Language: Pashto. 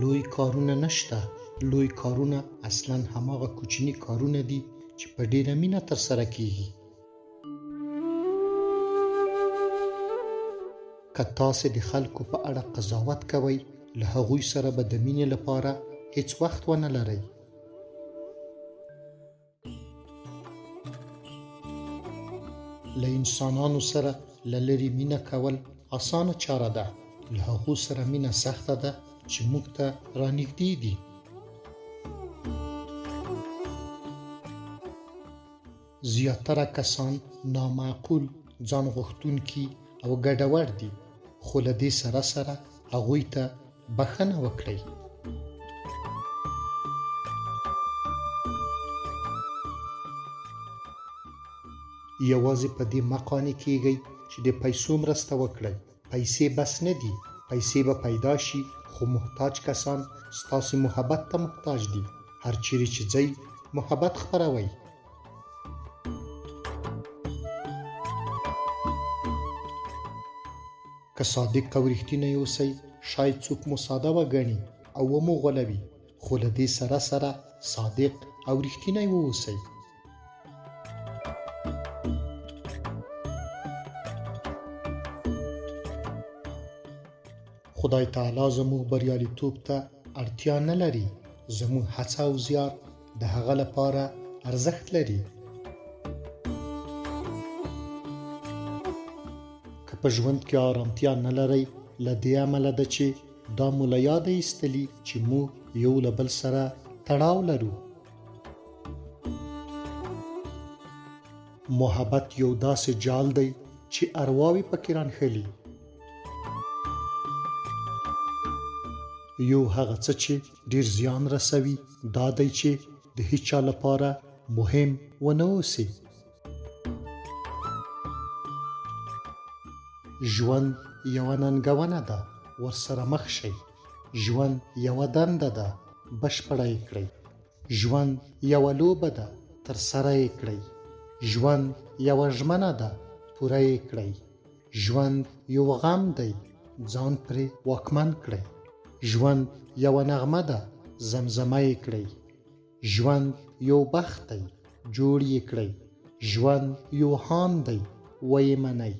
لوی کارونه نشته، لوی کارونه اصلا هماغه کوچني کارونه دي چې په ډېره مینه ترسره کیږي. که تاسې د خلکو په اړه قضاوت کوئ، له هغوی سره به د مینې لپاره هیڅ وخت ونه لرئ. له انسانانو سره له لرې مینه کول اسانه چاره ده، له هغو سره مینه سخته ده چې موږ ته رانږدې دي. زیاتره کسان نامعقول، ځان غوښتونکي او ګډوډ دي، خو له دې سره سره هغوی ته بښنه وکړئ. یوازې په دې مه قانع کیږئ چې د پیسو مرسته وکړئ. پیسې بس نه دي، پیسې به پیدا شي، خو محتاج کسان ستاسې محبت ته محتاج دي. هر چیرې چې ځئ محبت خپروئ. که صادق او رښتینی اوسئ، شاید څوک مو ساده وګڼي او ومو غولوي، خو له دې سره سره صادق او رښتینی واوسئ. خدای تعالی زموږ بریالیتوب ته اړتیا نه لري، زموږ هڅه او زیار د هغه لپاره ارزښت لري. که په ژوند کې آرامتیا نه لرئ، له دې امله ده چې دا مو له یاده ایستلي چې موږ یو له بل سره تړاو لرو. محبت یو داسې جال دی چې ارواوې پکې رانښلي. یو هغه څه چې ډیر زیان رسوي دا دی چې د هیچا لپاره مهم ونه اوسي. ژوند یوه ننګونه ده، ورسره مخ شئ. ژوند یوه دنده ده، بشپړه یې کړئ. ژوند یوه لوبه ده، ترسره یې کړئ. ژوند یوه ژمنه ده، پوره یې کړئ. ژوند یو غم دی، ځان پرې واکمن کړئ. ژوند یوه نغمه ده، زمزمه یې کړئ. ژوند یو بخت دی، جوړ یې کړئ. ژوند یو هاند دی، ویې منئ.